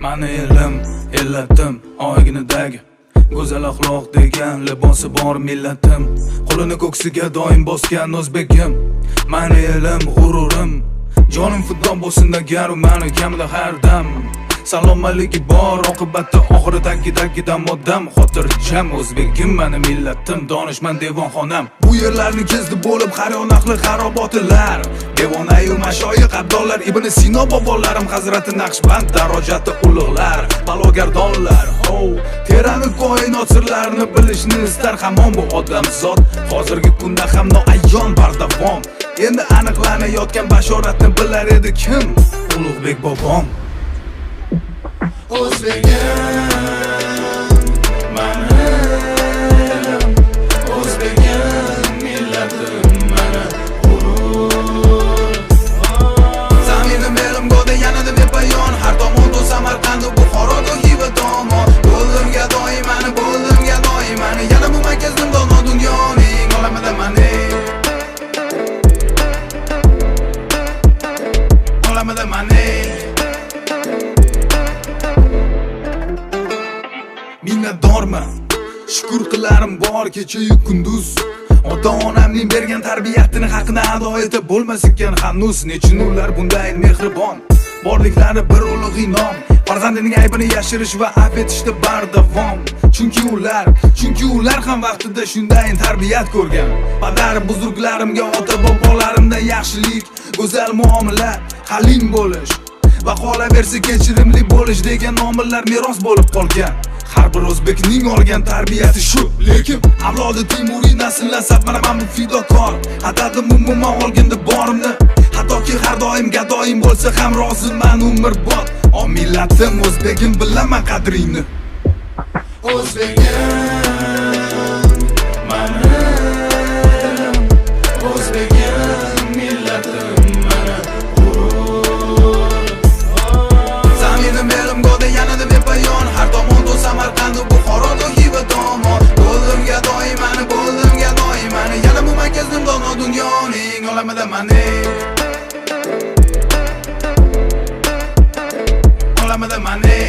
Mani elim, ellatim, oyginidagi go'zal axloq degan libosi bor millatim, qo'lini ko'ksiga doim bosgan o'zbegim. Mani elim, g'ururim, jonim fido bo'lsin agar mani kamida har dam salomatligi bor, oqibatda oxiri tagidagidam odam xotirjam. O'zbegim mani millatim, donishmand devonxonam. Bu yerlarni kezdi bo'lib har yon ahli xarobotilar, devonayu mashoyix abdollar, Ibn Sino bobolarim, Hazrati Naqshband darojati ulug'lar, balogardonlar. Oh, terani koinot sirlarini bilishni istar hamon bu odamzod. Hozirgi kunda ham noayon bardavom. Endi aniqlanayotgan bashoratni bilar edi kim? Ulug'bek bobom. O'zbegim mani elim, o'zbegim millatim mani g'urur. Zaminim elim go'da yanada bepoyon, har tomonda Samarqand, Buxoro, Xiva tomon. Bo'ldim gadoyimani, bo'ldim gadoyimani, yana bu markazim dono dunyoning olamida mani. Olamida mani. Minnatdorman, shukur qilarim bor kecha-yu kunduz. Ota-onamning bergan tarbiyatini haqini ado etib bo'lmas ekan hanuz. Nechun ular bunday mehribon, borliklari bir ulug' inom. Farzandining aybini yashirish va afv etishda bardavom. Chunki ular ham vaqtida shunday tarbiyat ko'rgan. Padar buzruklarımga, ota bobolarimdan yaxshilik, go'zal muomala, halim bo'lish va qolaversa kechirimli bo'lish degan omillar meros bo'lib qolgan. Har bir o'zbekning olgan tarbiyati shu. Lekin avlodi Temuriy nasl nasab, mana men bu fidokor. Atadim umuman olganda borimni, hattoki har doim gadoyim bo'lsa ham roziman umrbod. O millatim o'zbegim, bilaman qadringni. O'zbegim mani elim, o'zbegim millatim mani g'urur. Zaminim elim go'da yanada bepoyon, har tomonda Samarqand, Buxoro, Xiva tomon. Bo'ldim gadoyimani, bo'ldim gadoyimani, yana bu markazim dono dunyoning olamida mani. Olamida mani.